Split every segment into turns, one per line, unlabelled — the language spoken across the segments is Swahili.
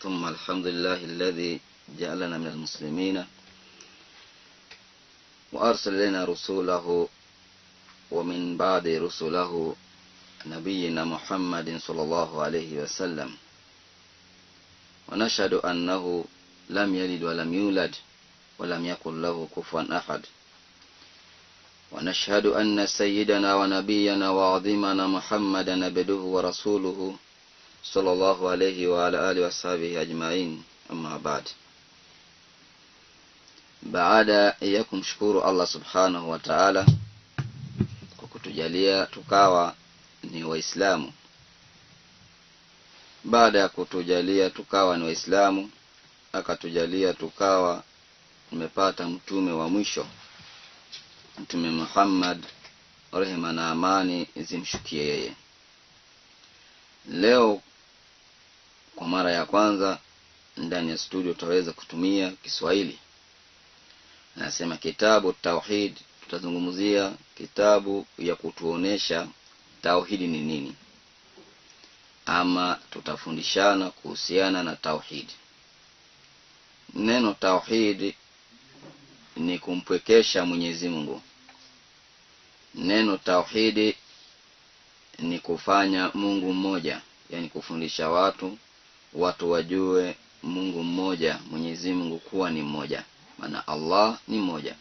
ثم الحمد لله الذي جعلنا من المسلمين وأرسل إلينا رسوله ومن بعد رسله نبينا محمد صلى الله عليه وسلم ونشهد أنه لم يلد ولم يولد ولم يكن له كفوا أحد ونشهد أن سيدنا ونبينا وعظيمنا محمدا عبده ورسوله صلى الله عليه وعلى آله وصحبه أجمعين أما بعد. Baada ya kumshukuru Allah subhanahu wa ta'ala kwa kutujalia tukawa ni Waislamu, baada ya kutujalia tukawa ni Waislamu, akatujalia tukawa tumepata mtume wa mwisho, Mtume Muhammad, rehema na amani zimshukie yeye. Leo kwa mara ya kwanza ndani ya studio tutaweza kutumia Kiswahili. Nasema kitabu Tauhid, tutazungumzia kitabu ya kutuonesha tauhidi ni nini, ama tutafundishana kuhusiana na tauhid. Neno tauhid ni kumpwekesha Mwenyezi Mungu. Neno tauhidi ni kufanya Mungu mmoja, yani kufundisha watu wajue Mungu mmoja, Mwenyezi Mungu kuwa ni mmoja, maana Allah ni mmoja.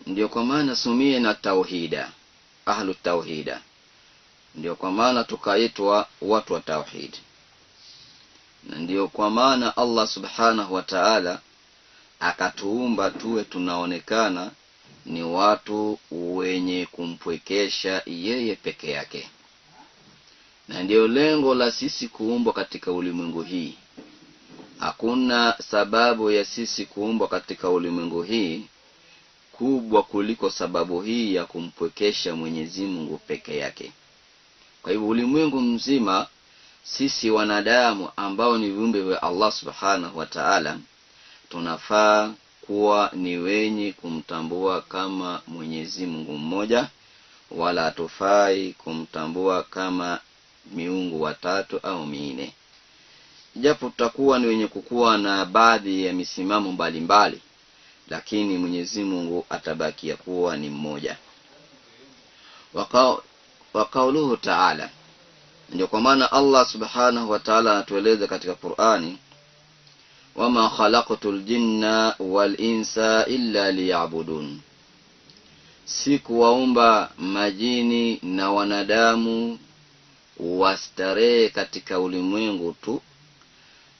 Ndio kwa maana sumie na tauhida, ahlu tauhida. Ndio kwa maana tukaitwa watu wa tauhid. Na ndio kwa maana Allah subhanahu wa ta'ala akatuumba tuwe tunaonekana ni watu wenye kumpwekesha yeye peke yake. Na ndio lengo la sisi kuumbwa katika ulimwengu hii. Hakuna sababu ya sisi kuumbwa katika ulimwengu hii kubwa kuliko sababu hii ya kumpwekesha Mwenyezi Mungu peke yake. Kwa hivyo ulimwengu mzima sisi wanadamu ambao ni viumbe vya Allah subhanahu wa ta'ala tunafaa kuwa ni wenye kumtambua kama Mwenyezi Mungu mmoja, wala hatufai kumtambua kama miungu watatu au minne. Japo tutakuwa ni wenye kukua na baadhi ya misimamo mbalimbali, lakini Mwenyezi Mungu atabakia kuwa ni mmoja. Wa kauluhu ta'ala, ndio kwa maana Allah subhanahu wa ta'ala anatueleza katika Qur'ani, wama khalaqtul jinna wal insa illa liya'budun, sikuwaumba majini na wanadamu wastarehe katika ulimwengu tu,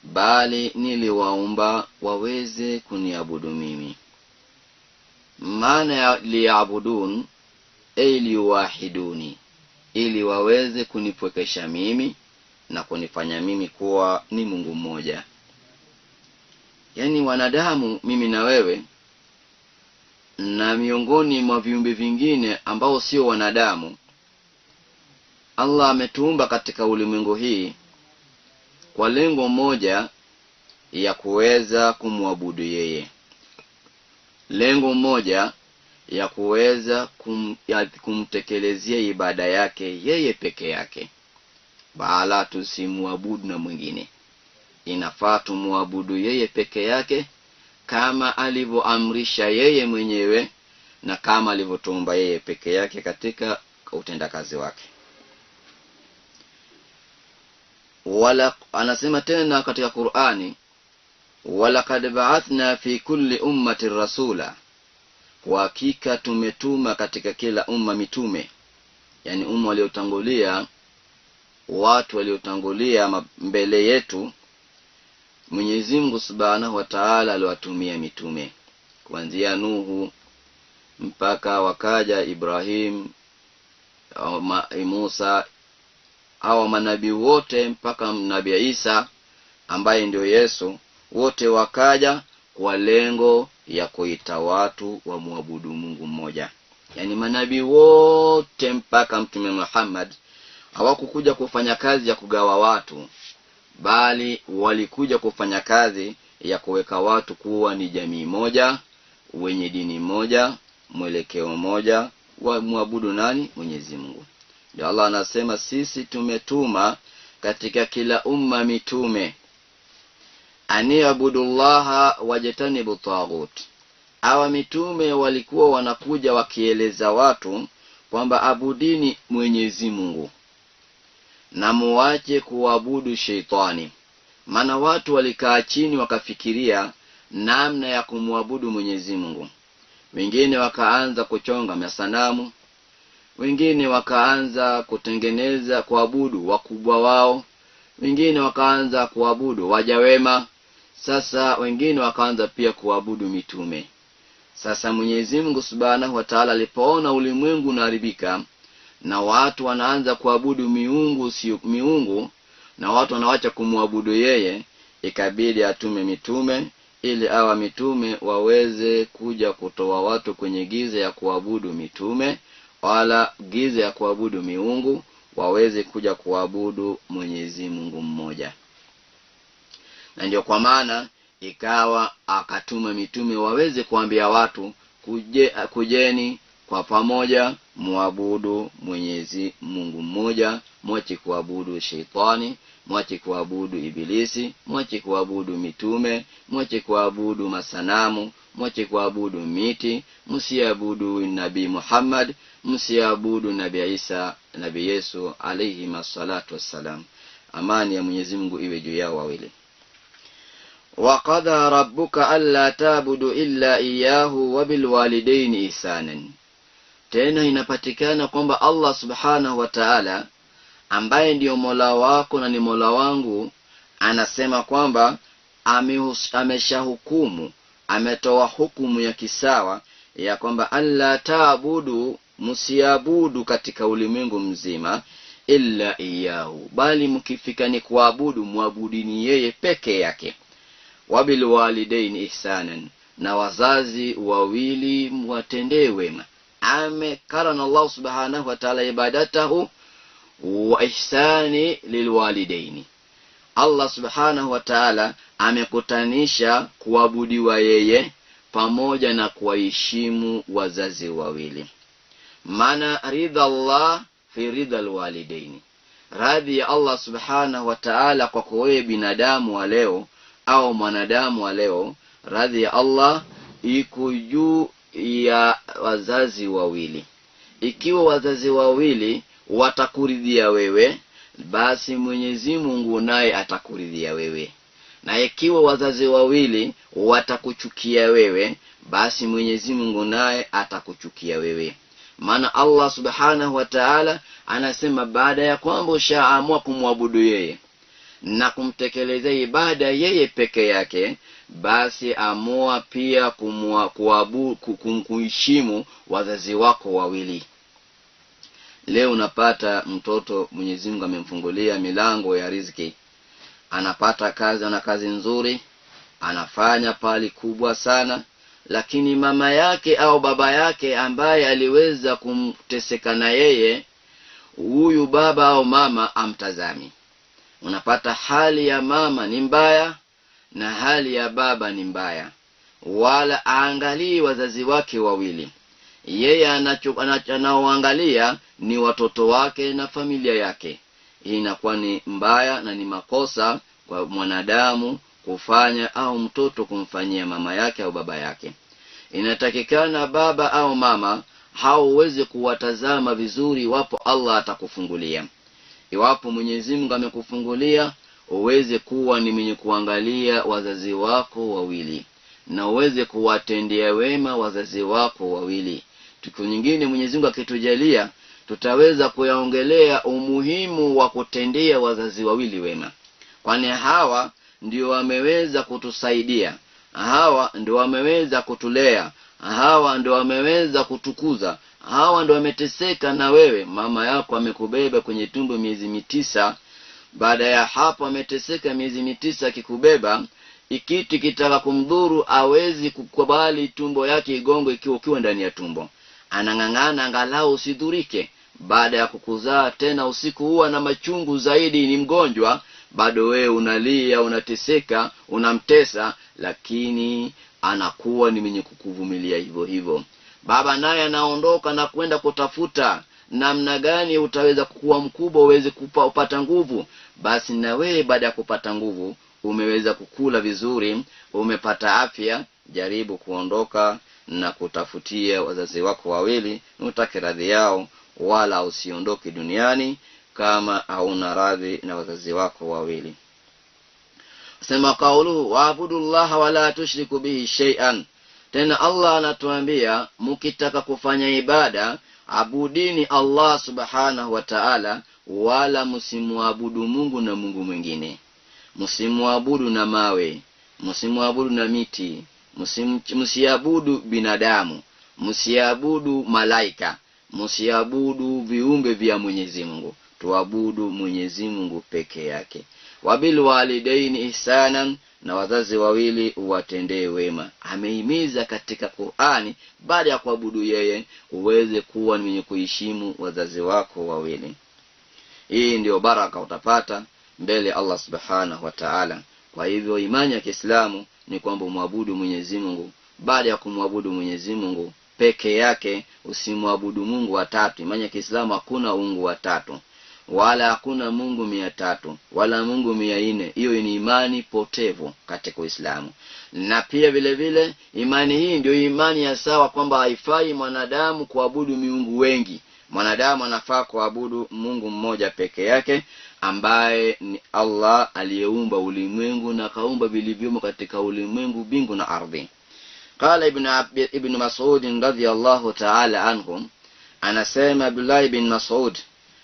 bali niliwaumba waweze kuniabudu mimi. Maana ya liya'budun, ay liwahiduni, ili waweze kunipwekesha mimi na kunifanya mimi kuwa ni Mungu mmoja. Yani wanadamu, mimi na wewe, na miongoni mwa viumbe vingine ambao sio wanadamu, Allah ametuumba katika ulimwengu hii kwa lengo moja ya kuweza kumwabudu yeye, lengo moja ya kuweza kumtekelezea ibada yake yeye peke yake, bala tusimwabudu na mwingine. Inafaa tumwabudu yeye peke yake kama alivyoamrisha yeye mwenyewe na kama alivyotuumba yeye peke yake katika utendakazi wake. Wala anasema tena katika Qur'ani, walaqad ba'athna fi kulli ummatin rasula, kwa hakika tumetuma katika kila umma mitume. Yani umma waliotangulia, watu waliotangulia mbele yetu, Mwenyezi Mungu Subhanahu wa Ta'ala aliwatumia mitume kuanzia Nuhu mpaka wakaja Ibrahim, Musa, hawa manabii wote mpaka Nabii Isa ambaye ndio Yesu, wote wakaja kwa lengo ya kuita watu wa muabudu Mungu mmoja. Yani manabii wote mpaka Mtume Muhammad hawakukuja kufanya kazi ya kugawa watu, bali walikuja kufanya kazi ya kuweka watu kuwa ni jamii moja, wenye dini moja, mwelekeo moja, wa muabudu nani? Mwenyezi Mungu. Ndio Allah anasema sisi tumetuma katika kila umma mitume. Aniabudullaha wajtanibu taghut. Hawa mitume walikuwa wanakuja wakieleza watu kwamba abudini Mwenyezi Mungu na muache kuabudu sheitani. Maana watu walikaa chini wakafikiria namna ya kumwabudu Mwenyezi Mungu. Wengine wakaanza kuchonga masanamu, wengine wakaanza kutengeneza kuabudu wakubwa wao, wengine wakaanza kuabudu waja wema. Sasa wengine wakaanza pia kuabudu mitume. Sasa Mwenyezi Mungu Subhanahu wa Ta'ala alipoona ulimwengu unaharibika na watu wanaanza kuabudu miungu sio miungu, na watu wanawacha kumwabudu yeye, ikabidi atume mitume ili hawa mitume waweze kuja kutoa watu kwenye giza ya kuabudu mitume wala giza ya kuabudu miungu, waweze kuja kuabudu Mwenyezi Mungu mmoja. Na ndio kwa maana ikawa akatuma mitume waweze kuambia watu kujeni kwa pamoja muabudu Mwenyezi Mungu mmoja, mwache kuabudu sheitani, mwache kuabudu ibilisi, mwache kuabudu mitume, mwache kuabudu masanamu, mwache kuabudu miti, msiabudu Nabii Muhammad, msiabudu Nabii Isa, Nabii Yesu alayhi masalatu wassalam. Amani ya Mwenyezi Mungu iwe juu yao wawili. Waqadha rabbuka alla ta'budu illa iyyahu wa bil walidayni ihsanan. Tena inapatikana kwamba Allah Subhanahu wa Ta'ala ambaye ndiyo Mola wako na ni Mola wangu anasema kwamba ameshahukumu, ametoa hukumu ya kisawa ya kwamba alla ta'budu, msiabudu katika ulimwengu mzima illa iyyahu, bali mkifika ni kuabudu muabudini yeye peke yake. Wabil walidaini ihsanan, na wazazi wawili mwatendee wema. Amekarana Allah Subhanahu wa Ta'ala ibadatahu wa ihsani lilwalidaini. Allah Subhanahu wa Ta'ala amekutanisha kuabudiwa yeye pamoja na kuwaheshimu wazazi wawili. Maana ridha Allah fi ridha alwalidaini, radhi ya Allah Subhanahu wa Ta'ala kwa wewe binadamu wa leo au mwanadamu wa leo, radhi ya Allah iko juu ya wazazi wawili. Ikiwa wazazi wawili watakuridhia wewe, basi Mwenyezi Mungu naye atakuridhia wewe. Na ikiwa wazazi wawili watakuchukia wewe, basi Mwenyezi Mungu naye atakuchukia wewe. Maana Allah Subhanahu wa Ta'ala anasema baada ya kwamba ushaamua kumwabudu yeye na kumtekelezea ibada yeye peke yake, basi amua pia kumheshimu wazazi wako wawili. Leo unapata mtoto Mwenyezi Mungu amemfungulia milango ya riziki, anapata kazi, ana kazi nzuri, anafanya pali kubwa sana, lakini mama yake au baba yake ambaye aliweza kumteseka na yeye, huyu baba au mama amtazami. Unapata hali ya mama ni mbaya na hali ya baba ni mbaya, wala aangalii wazazi wake wawili. Yeye anaoangalia ni watoto wake na familia yake. Hii inakuwa ni mbaya na ni makosa kwa mwanadamu kufanya au mtoto kumfanyia mama yake au baba yake. Inatakikana baba au mama hauwezi kuwatazama vizuri iwapo Allah atakufungulia. Iwapo Mwenyezi Mungu amekufungulia, uweze kuwa ni mwenye kuangalia wazazi wako wawili na uweze kuwatendea wema wazazi wako wawili. Siku nyingine Mwenyezi Mungu akitujalia tutaweza kuyaongelea umuhimu wa kutendea wazazi wawili wema, kwani hawa ndio wameweza kutusaidia, hawa ndio wameweza kutulea, hawa ndio wameweza kutukuza, hawa ndio wameteseka na wewe. Mama yako amekubeba kwenye tumbo miezi 9, baada ya hapo ameteseka miezi 9 akikubeba. Ikiti kitaka kumdhuru hawezi kukubali tumbo yake igongo ikiwa ukiwa ndani ya tumbo, anang'ang'ana angalau usidhurike. Baada ya kukuzaa tena usiku huwa na machungu zaidi, ni mgonjwa bado, wewe unalia, unateseka, unamtesa, lakini anakuwa ni mwenye kukuvumilia hivyo hivyo. Baba naye anaondoka na kwenda kutafuta, Namna gani utaweza kukua mkubwa uweze kupata nguvu? Basi na wewe baada ya kupata nguvu, umeweza kukula vizuri, umepata afya, jaribu kuondoka na kutafutia wazazi wako wawili, utake radhi yao, wala usiondoke duniani kama hauna radhi na wazazi wako wawili. Sema kaulu waabudullaha wala tushriku bihi shay'an. Tena Allah anatuambia mkitaka kufanya ibada, abudini Allah subhanahu wa ta'ala, wala msimuabudu Mungu na Mungu mwingine. Msimuabudu na mawe, msimuabudu na miti, msiabudu binadamu, msiabudu malaika, msiabudu viumbe vya Mwenyezi Mungu. Tuabudu Mwenyezi Mungu peke yake. Wabil walidaini ihsanan, na wazazi wawili uwatendee wema. Amehimiza katika Qur'ani, baada ya kuabudu yeye uweze kuwa mwenye kuheshimu wazazi wako wawili. Hii ndio baraka utapata mbele Allah subhanahu wa ta'ala. Kwa hivyo imani ya Kiislamu ni kwamba muabudu Mwenyezi Mungu. Baada ya kumwabudu Mwenyezi Mungu peke yake, usimwabudu Mungu watatu. Imani ya Kiislamu hakuna Mungu watatu, wala hakuna Mungu 300, wala Mungu 400. Hiyo ni imani potevu katika Uislamu. Na pia vile vile imani hii ndio imani ya sawa, kwamba haifai mwanadamu kuabudu miungu wengi. Mwanadamu anafaa kuabudu Mungu mmoja peke yake, ambaye ni Allah aliyeumba ulimwengu na kaumba vilivyomo katika ulimwengu, mbingu na ardhi. Qala Ibn Mas'ud radhiyallahu ta'ala anhum, anasema Abdullah ibn Mas'ud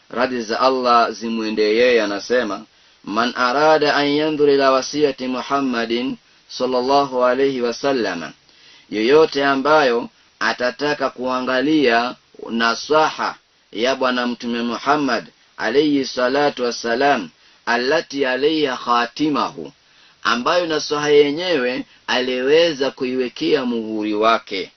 radhi za Allah zimwendee yeye, anasema man arada an yanzur ila wasiyati Muhammadin sallallahu alayhi wasallam, yoyote ambayo atataka kuangalia nasaha ya Bwana Mtume Muhammad alayhi salatu wassalam, allati alayha khatimahu, ambayo nasaha yenyewe aliweza kuiwekea muhuri wake,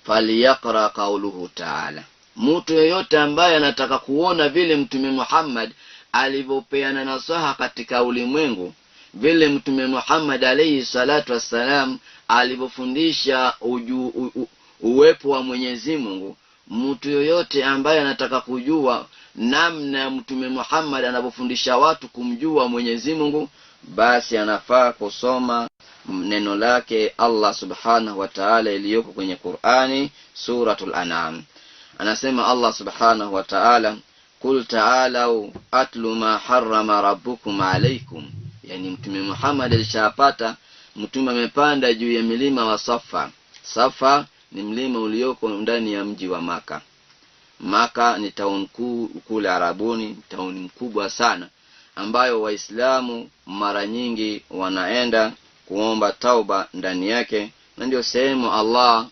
faliyaqra qawluhu ta'ala. Mtu yeyote ambaye anataka kuona vile Mtume Muhammad alivyopeana nasaha katika ulimwengu, vile Mtume Muhammad alayhi salatu wassalam alivyofundisha uwepo wa Mwenyezi Mungu, mtu yoyote ambaye anataka kujua namna Mtume Muhammad anavyofundisha watu kumjua Mwenyezi Mungu, basi anafaa kusoma neno lake Allah subhanahu wa ta'ala iliyoko kwenye Qur'ani, Suratul An'am. Anasema Allah subhanahu wa ta'ala, Qul ta'alu atlu ma harrama rabbukum alaykum. Yani Mtume Muhammad alishapata, mtume amepanda juu ya milima wa Safa. Safa ni mlima ulioko ndani ya mji wa Maka. Maka ni town kuu kule Arabuni, town mkubwa sana ambayo Waislamu mara nyingi wanaenda kuomba tauba ndani yake, na ndio sehemu Allah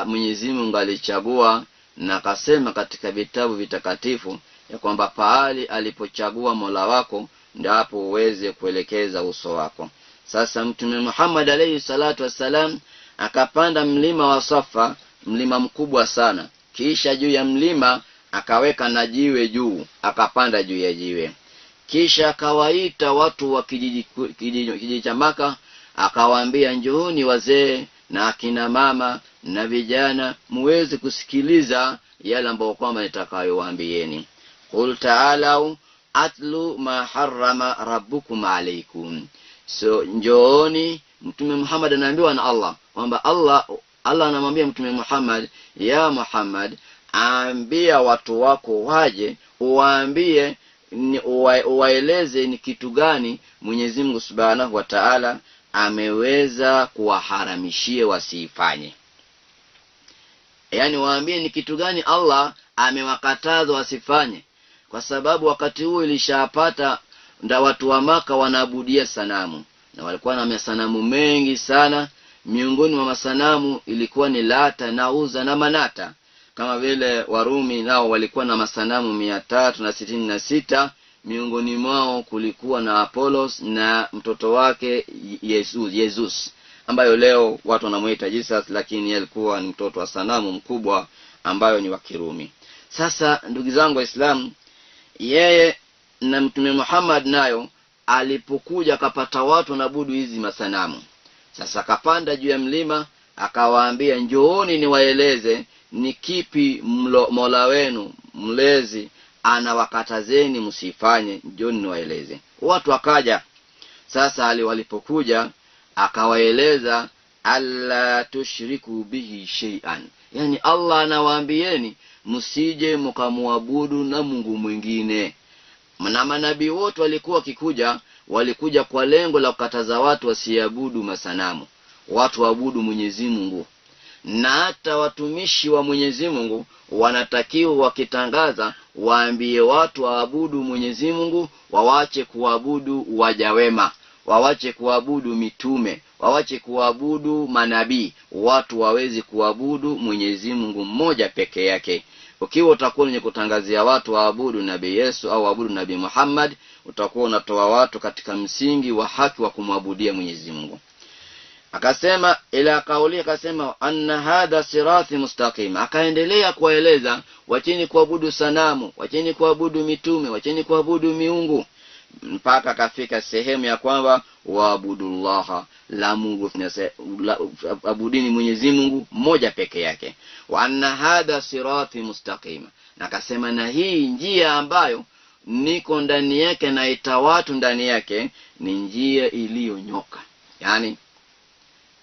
Mwenyezi Mungu alichagua na akasema katika vitabu vitakatifu ya kwamba pahali alipochagua Mola wako ndipo uweze kuelekeza uso wako. Sasa Mtume Muhammad alayhi salatu wassalam akapanda mlima wa Safa, mlima mkubwa sana. Kisha juu ya mlima akaweka na jiwe juu, akapanda juu ya jiwe. Kisha akawaita watu wa kijiji cha Maka, akawaambia njooni wazee na akina mama na vijana muweze kusikiliza yale ambayo kwamba nitakayowaambieni. Qul ta'alu atlu ma harrama rabbukum alaykum. So njooni. Mtume Muhammad anaambiwa na Allah kwamba Allah anamwambia Mtume Muhammad, ya Muhammad, ambia watu wako waje, uwaambie, uwaeleze ni kitu gani Mwenyezi Mungu Subhanahu wa Ta'ala ameweza kuwaharamishia wasifanye. Yani waambie ni kitu gani Allah amewakataza wasifanye, kwa sababu wakati huo ilishapata nda watu wa Maka wanaabudia sanamu, na walikuwa na masanamu mengi sana. Miongoni mwa masanamu ilikuwa ni Lata na Uza na Manata. Kama vile Warumi nao walikuwa na masanamu 366. Miongoni mwao kulikuwa na Apollos na mtoto wake Jesus, ambayo leo watu wanamuita Jesus, lakini alikuwa ni mtoto wa sanamu mkubwa ambayo ni wa Kirumi. Sasa ndugu zangu Waislamu, yeye na Mtume Muhammad nayo alipokuja akapata watu wanaabudu hizi masanamu. Sasa akapanda juu ya mlima Akawaambia, njooni niwaeleze ni kipi Mola wenu mlezi anawakatazeni msifanye, njooni niwaeleze. Watu wakaja. Sasa walipokuja akawaeleza alla tushriku bihi shay'an, yani Allah anawaambieni msije mkamwabudu na Mungu mwingine. Na manabii wote walikuwa wakikuja, walikuja kwa lengo la kukataza watu wasiabudu masanamu, watu waabudu Mwenyezi Mungu. Na hata watumishi wa Mwenyezi Mungu wanatakiwa wakitangaza waambie watu waabudu Mwenyezi Mungu, wawache kuabudu waja wema, wawache kuabudu mitume, wawache kuabudu manabii. Watu wawezi kuabudu Mwenyezi Mungu mmoja peke yake. Ukiwa utakuwa mwenye kutangazia watu waabudu Nabii Yesu au waabudu Nabii Muhammad, utakuwa unatoa watu katika msingi wa haki wa kumwabudia Mwenyezi Mungu. Akasema ila kauli, akasema anna hadha sirati mustaqim. Akaendelea kueleza wacheni kuabudu sanamu, wacheni kuabudu mitume, wacheni kuabudu miungu, mpaka akafika sehemu ya kwamba waabudullaha, la Mungu, abudini Mwenyezi Mungu mmoja peke yake. Wa anna hadha sirati mustaqim, na akasema na hii njia ambayo niko ndani yake na ita watu ndani yake ni njia iliyonyoka. Yani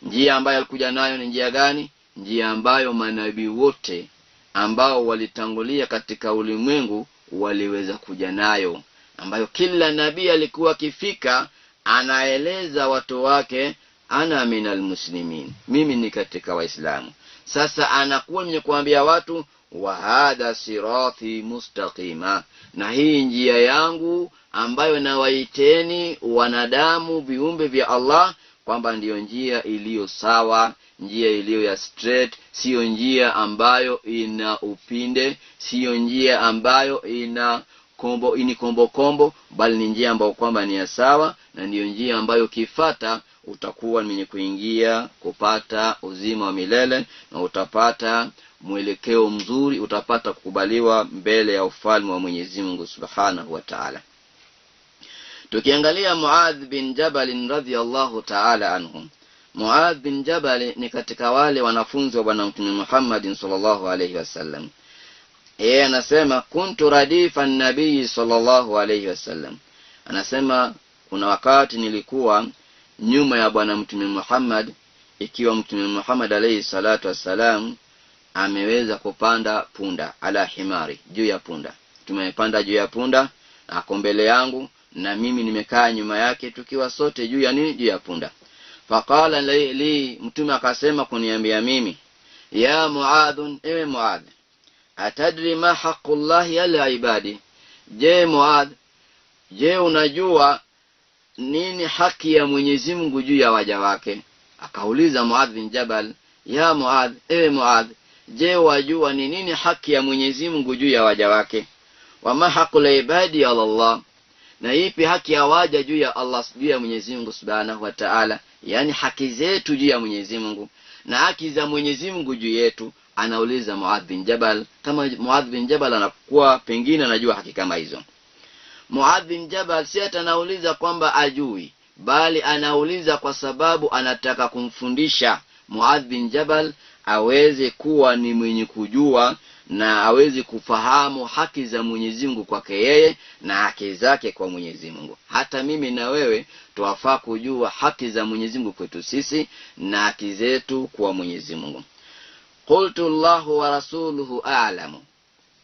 njia ambayo alikuja nayo ni njia gani? Njia ambayo manabii wote ambao walitangulia katika ulimwengu waliweza kuja nayo, ambayo kila nabii alikuwa akifika anaeleza watu wake, ana minal muslimin, mimi ni katika Waislamu. Sasa anakuwa mwenye kuambia watu wa hadha sirati mustaqima, na hii njia yangu ambayo nawaiteni wanadamu viumbe vya Allah kwamba ndiyo njia iliyo sawa, njia iliyo ya straight, sio njia ambayo ina upinde, sio njia ambayo ina kombo, ini kombo kombo, bali ni njia ambayo kwamba ni ya sawa, na ndiyo njia ambayo ukifuata utakuwa mwenye kuingia kupata uzima wa milele, na utapata mwelekeo mzuri, utapata kukubaliwa mbele ya ufalme wa Mwenyezi Mungu Subhanahu wa Ta'ala. Tukiangalia Muadh bin Jabal radhiyallahu ta'ala anhu, Muadh bin Jabal ni katika wale wanafunzi wa Bwana Mtume Muhammad sallallahu alayhi wasallam. Yeye anasema kuntu radifa nabii sallallahu alayhi wasallam. Anasema kuna wakati nilikuwa nyuma ya Bwana Mtume Muhammad, ikiwa Mtume Muhammad alayhi salatu wassalam ameweza kupanda punda, ala himari, juu ya punda. Tumepanda juu ya punda, ako mbele yangu na mimi nimekaa nyuma yake, tukiwa sote juu ya nini? Juu ya punda. Faqala li, Mtume akasema kuniambia mimi, ya Muadh, ewe Muadh, atadri ma haqqullahi ala ibadi? Je Muadh, je unajua nini haki ya Mwenyezi Mungu juu ya waja wake? Akauliza Muadh bin Jabal, ya Muadh, ewe Muadh, je wajua ni nini haki ya Mwenyezi Mungu juu ya waja wake? Wa ma haqqul ibadi ala Allah, na ipi haki ya waja juu ya Allah, juu ya Mwenyezi Mungu Subhanahu wa Ta'ala? Yani haki zetu juu ya Mwenyezi Mungu na haki za Mwenyezi Mungu juu yetu. Anauliza Muadh bin Jabal, kama Muadh bin Jabal anakuwa pengine anajua haki kama hizo. Muadh bin Jabal si hata anauliza kwamba ajui, bali anauliza kwa sababu anataka kumfundisha Muadh bin Jabal aweze kuwa ni mwenye kujua na aweze kufahamu haki za Mwenyezi Mungu kwake yeye na haki zake kwa Mwenyezi Mungu. Hata mimi na wewe tuwafaa kujua haki za Mwenyezi Mungu kwetu sisi na haki zetu kwa Mwenyezi Mungu. Qultu Allahu wa rasuluhu a'lamu.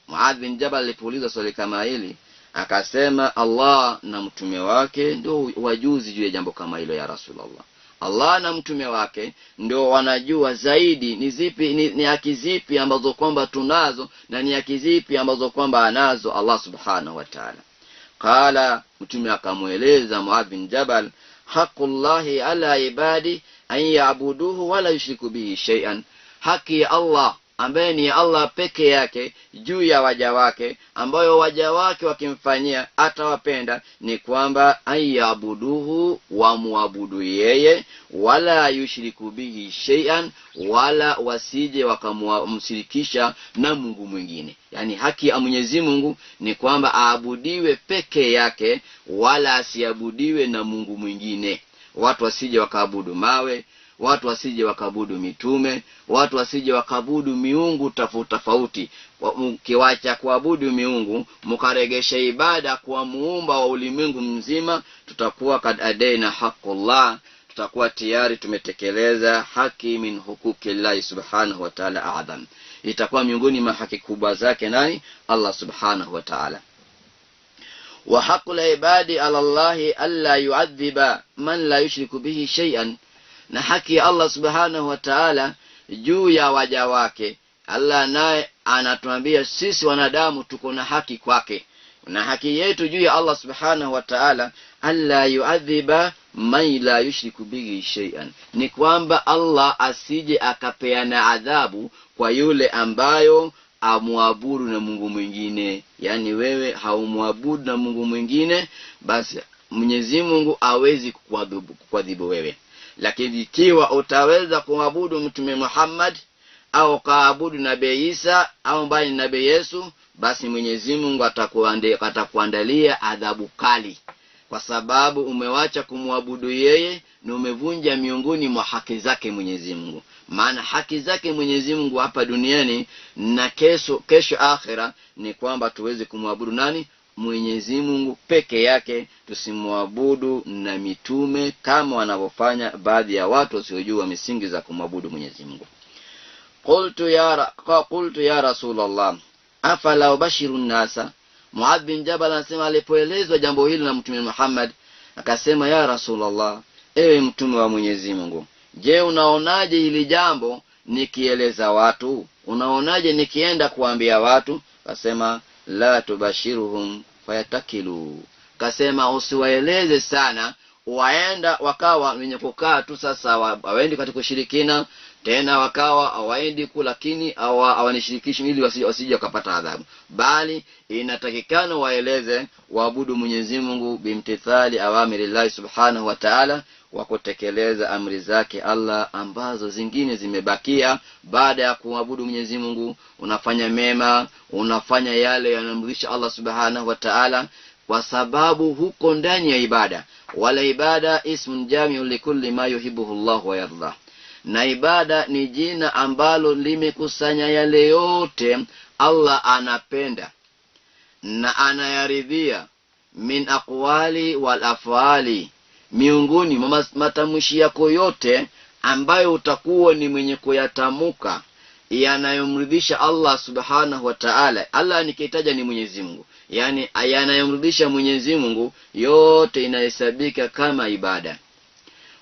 Muadh bin Jabal alipoulizwa swali kama hili akasema Allah na mtume wake ndio wajuzi juu ya jambo kama hilo ya Rasulullah. Allah na mtume wake ndio wanajua zaidi ni zipi, ni haki zipi ambazo kwamba tunazo na ni haki zipi ambazo kwamba anazo Allah Subhanahu wa Ta'ala. Qala, mtume akamueleza Muadh bin Jabal, haqqullahi ala ibadi an ya'buduhu wala yushriku bihi shay'an. Haki ya Allah ambaye ni Allah peke yake juu ya waja wake, ambayo waja wake wakimfanyia atawapenda, ni kwamba ayabuduhu, wamuabudu yeye, wala yushriku bihi shay'an, wala wasije wakamshirikisha na Mungu mwingine. Yani haki ya Mwenyezi Mungu ni kwamba aabudiwe peke yake, wala asiabudiwe na Mungu mwingine. Watu wasije wakaabudu mawe, watu wasije wakaabudu mitume, watu wasije wakaabudu miungu tofauti tofauti. Mkiwacha kuabudu miungu mkaregesha ibada kwa muumba wa ulimwengu mzima, tutakuwa kad adaina haqqullah, tutakuwa tayari tumetekeleza haki min hukuki Allah subhanahu wa ta'ala a'zam. Itakuwa miongoni mwa haki kubwa zake nani? Allah subhanahu wa ta'ala. Wa haqqul ibadi ala Allah alla yu'adhiba man la yushriku bihi shay'an, na haki ya Allah subhanahu wa ta'ala juu ya waja wake. Allah naye anatuambia sisi wanadamu tuko na haki kwake, na haki yetu juu ya Allah subhanahu wa ta'ala alla yu'adhiba man la yushriku bihi shay'an, ni kwamba Allah asije akapeana adhabu kwa yule ambayo amwabudu na Mungu mwingine. Yani wewe haumwabudu na Mungu mwingine, basi Mwenyezi Mungu hawezi kukuadhibu wewe. Lakini ikiwa utaweza kumwabudu Mtume Muhammad au kaabudu Nabii Isa au mbali Nabii Yesu, basi Mwenyezi Mungu atakuandalia adhabu kali, kwa sababu umewacha kumwabudu yeye na umevunja miongoni mwa haki zake Mwenyezi Mungu. Maana haki zake Mwenyezi Mungu hapa duniani na kesho akhera ni kwamba tuweze kumwabudu nani? Mwenyezi Mungu peke yake, tusimwabudu na mitume kama wanavyofanya baadhi ya watu wasiojua misingi za kumwabudu Mwenyezi Mungu. Qultu ya Rasulullah afala ubashiru nasa. Muadh bin Jabal anasema alipoelezwa jambo hili na Mtume Muhammad akasema, ya Rasulullah, ewe mtume wa Mwenyezi Mungu, je, unaonaje hili jambo nikieleza watu? Unaonaje nikienda kuambia watu? Akasema la tubashiruhum fayatakilu, kasema usiwaeleze sana, waenda wakawa wenye kukaa tu sasa, hawaendi katika ushirikina tena, wakawa hawaendi ku, lakini hawanishirikishi ili wasije wakapata adhabu, bali inatakikana waeleze waabudu Mwenyezi Mungu bimtithali awamirillahi subhanahu wa ta'ala, wa kutekeleza amri zake Allah ambazo zingine zimebakia. Baada ya kuabudu Mwenyezi Mungu unafanya mema, unafanya yale yanayomridhisha Allah subhanahu wa ta'ala, kwa sababu huko ndani ya ibada. Wala ibada ismun jami'un likulli ma yuhibbuhu Allah wa yarda, na ibada ni jina ambalo limekusanya yale yote Allah anapenda na anayaridhia, min aqwali wal afali, miongoni mwa matamshi yako yote ambayo utakuwa ni mwenye kuyatamuka yanayomridhisha Allah subhanahu wa ta'ala. Allah nikitaja ni Mwenyezi Mungu, yani yanayomridhisha Mwenyezi Mungu yote inahesabika kama ibada.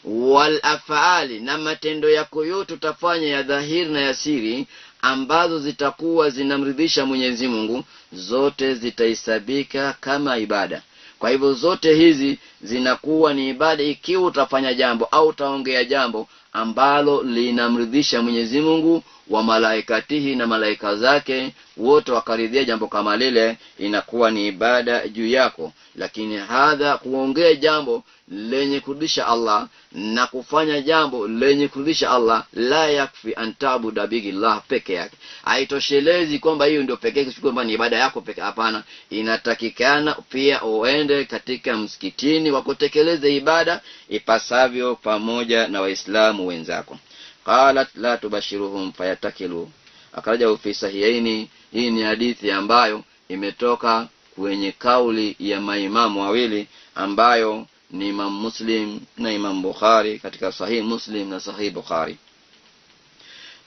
Wal afali, na matendo yako yote utafanya ya dhahiri na ya siri ambazo zitakuwa zinamridhisha Mwenyezi Mungu, zote zitahesabika kama ibada. Kwa hivyo zote hizi zinakuwa ni ibada ikiwa utafanya jambo au utaongea jambo ambalo linamridhisha Mwenyezi Mungu wa malaikatihi na malaika zake wote wakaridhia jambo kama lile, inakuwa ni ibada juu yako. Lakini hadha kuongea jambo lenye kuridhisha Allah na kufanya jambo lenye kuridhisha Allah, la yakfi an ta'budu billah peke yake, haitoshelezi kwamba hiyo ndio peke yake kwamba ni ibada yako peke. Hapana, inatakikana pia uende katika msikitini wa kutekeleza ibada ipasavyo pamoja na Waislamu wenzako. Qalat la tubashiruhum fayatakilu, akaja fi sahihaini. Hii ni hadithi ambayo imetoka kwenye kauli ya maimamu wawili ambayo ni Imam Muslim na Imam Bukhari, katika Sahih Muslim na Sahih Bukhari.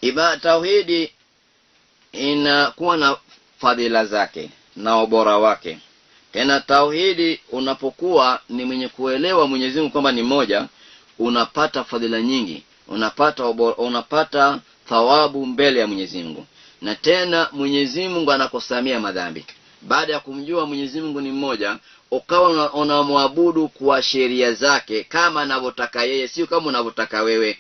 Iba tauhidi inakuwa na fadhila zake na ubora wake. Tena tauhidi unapokuwa ni mwenye kuelewa Mwenyezi Mungu kwamba ni mmoja, unapata fadhila nyingi, unapata ubora, unapata thawabu mbele ya Mwenyezi Mungu. Na tena Mwenyezi Mungu anakusamia madhambi. Baada ya kumjua Mwenyezi Mungu ni mmoja, ukawa unamwabudu kwa sheria zake kama anavyotaka yeye, sio kama unavyotaka wewe.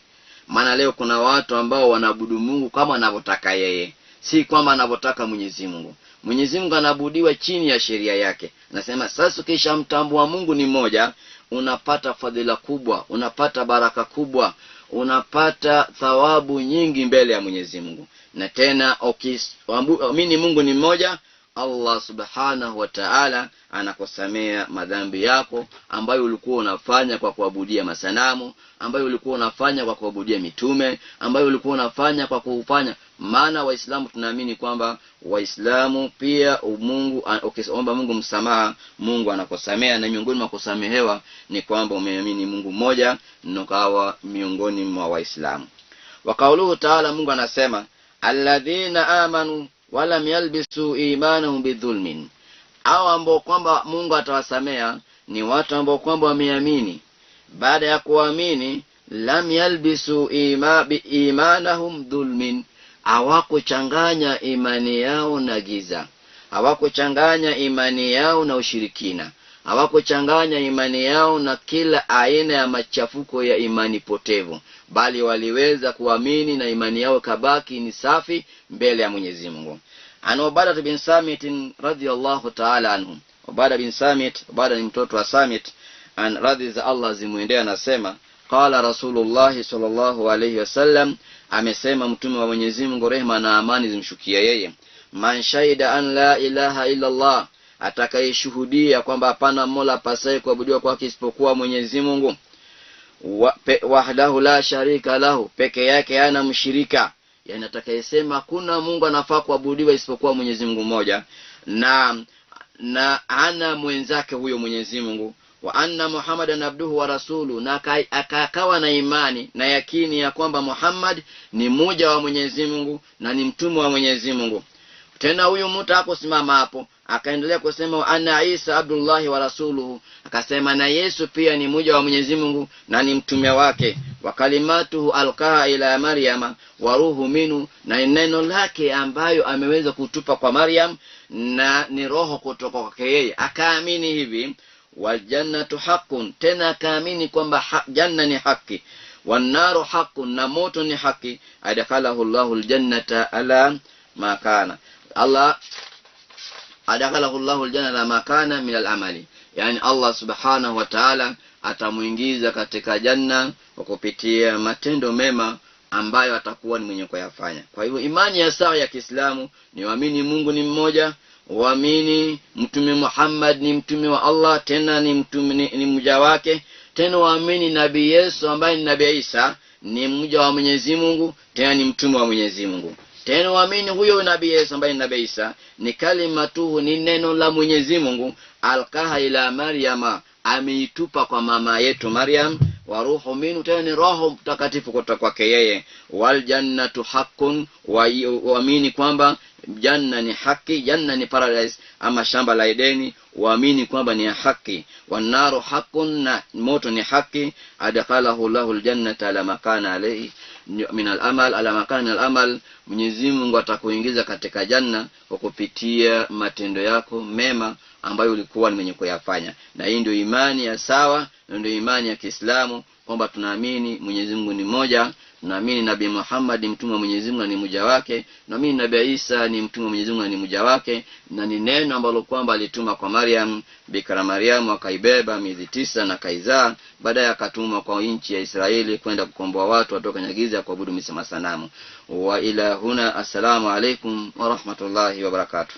Maana leo kuna watu ambao wanaabudu Mungu kama anavyotaka yeye, si kwamba anavyotaka Mwenyezi Mungu. Mwenyezi Mungu anaabudiwa chini ya sheria yake. Anasema sasa ukishamtambua Mungu ni mmoja, unapata fadhila kubwa, unapata baraka kubwa, unapata thawabu nyingi mbele ya Mwenyezi Mungu. Na tena ukiamini Mungu ni mmoja, Allah subhanahu wa ta'ala anakusamea madhambi yako ambayo ulikuwa unafanya kwa kuabudia masanamu, ambayo ulikuwa unafanya kwa kuabudia mitume, ambayo ulikuwa unafanya kwa kufanya. Maana Waislamu tunaamini kwamba Waislamu pia Mungu, ukiomba Mungu msamaha, Mungu anakusamea, na miongoni mwa kusamehewa ni kwamba umeamini Mungu mmoja na ukawa miongoni mwa Waislamu. Wa kauluhu ta'ala, Mungu anasema alladhina amanu walam yalbisu imanahum bidhulmin, au ambao kwamba Mungu atawasamea ni watu ambao kwamba wameamini, baada ya kuamini lam yalbisu imanahum dhulmin, hawakuchanganya imani yao na giza, hawakuchanganya imani yao na ushirikina, hawakuchanganya imani yao na kila aina ya machafuko ya imani potevu, bali waliweza kuamini na imani yao kabaki ni safi mbele ya Mwenyezi Mungu. An Ubada bin Samit radhiyallahu ta'ala anhu, Ubada bin Samit, Ubada ni mtoto wa Samit, an radhi za Allah zimuendea, anasema qala Rasulullah sallallahu alayhi wasallam, amesema mtume wa Mwenyezi Mungu rehema na amani zimshukie yeye, man shahida an la ilaha illa Allah, atakayeshuhudia kwamba hapana mola apasaye kuabudiwa kwake isipokuwa Mwenyezi Mungu, wahdahu la sharika lahu, peke yake hana mshirika, yani atakayesema kuna Mungu anafaa kuabudiwa isipokuwa Mwenyezi Mungu mmoja na ana mwenzake huyo Mwenyezi Mungu, wa anna Muhammadan abduhu wa rasuluhu, na akawa na imani na yakini ya kwamba Muhammad ni mmoja wa Mwenyezi Mungu na ni mtume wa Mwenyezi Mungu. Tena huyu mtu hakusimama hapo, akaendelea kusema anna Isa abdullahi wa rasuluhu, akasema na Yesu pia ni mmoja wa Mwenyezi Mungu na ni mtume wake, wa kalimatuhu alqaha ila Maryama wa ruhu minu, na neno lake ambayo ameweza kutupa kwa Maryam na ni roho kutoka kwake yeye, akaamini hivi. Wal jannatu haqqun, tena akaamini kwamba janna ni haki, wan naru haqqun, na moto ni haki, adkhalahu Allahu aljannata ala ma kana Allah adakhalahu Allahu aljannata ma kana min al-amali, yani Allah subhanahu wa ta'ala atamuingiza katika janna kwa kupitia matendo mema ambayo atakuwa ni mwenye kuyafanya. Kwa hivyo imani ya sawa ya Kiislamu ni waamini Mungu ni mmoja, waamini Mtume Muhammad ni mtume wa Allah, tena ni mtume, ni mja wake, tena waamini Nabii Yesu ambaye ni Nabii Isa ni mja wa Mwenyezi Mungu, tena ni mtume wa Mwenyezi Mungu. Tena waamini huyo Nabii Yesu ambaye ni Nabii Isa ni kalimatuhu, ni neno la Mwenyezi Mungu, alqaha ila Maryama, ameitupa kwa mama yetu Maryam, wa ruhu minu, tena ni roho mtakatifu kutoka kwake yeye. Wal jannatu haqqun, waamini kwamba janna ni haki, janna ni paradise ama shamba la Edeni, waamini kwamba ni haki. Wanaru haqqun, na moto ni haki, adkhalahu Allahu aljannata ala makana alayhi min al-amal, ala makana min al-amal, Mwenyezi Mungu atakuingiza katika janna kwa kupitia matendo yako mema ambayo ulikuwa ni mwenye kuyafanya. Na hii ndio imani ya sawa, na ndio imani ya Kiislamu, kwamba tunaamini Mwenyezi Mungu ni mmoja, tunaamini Nabii Muhammad ni mtume wa Mwenyezi Mungu na ni mja wake, tunaamini Nabii Isa ni mtume wa Mwenyezi Mungu na ni mja wake, na ni neno ambalo kwamba alituma kwa Maryam, Bikira Maryam akaibeba miezi 9 na kaizaa, baadaye akatumwa kwa nchi ya Israeli kwenda kukomboa watu watoka kwenye giza kuabudu masanamu. Wa ila huna, assalamu alaikum wa rahmatullahi wa barakatuh.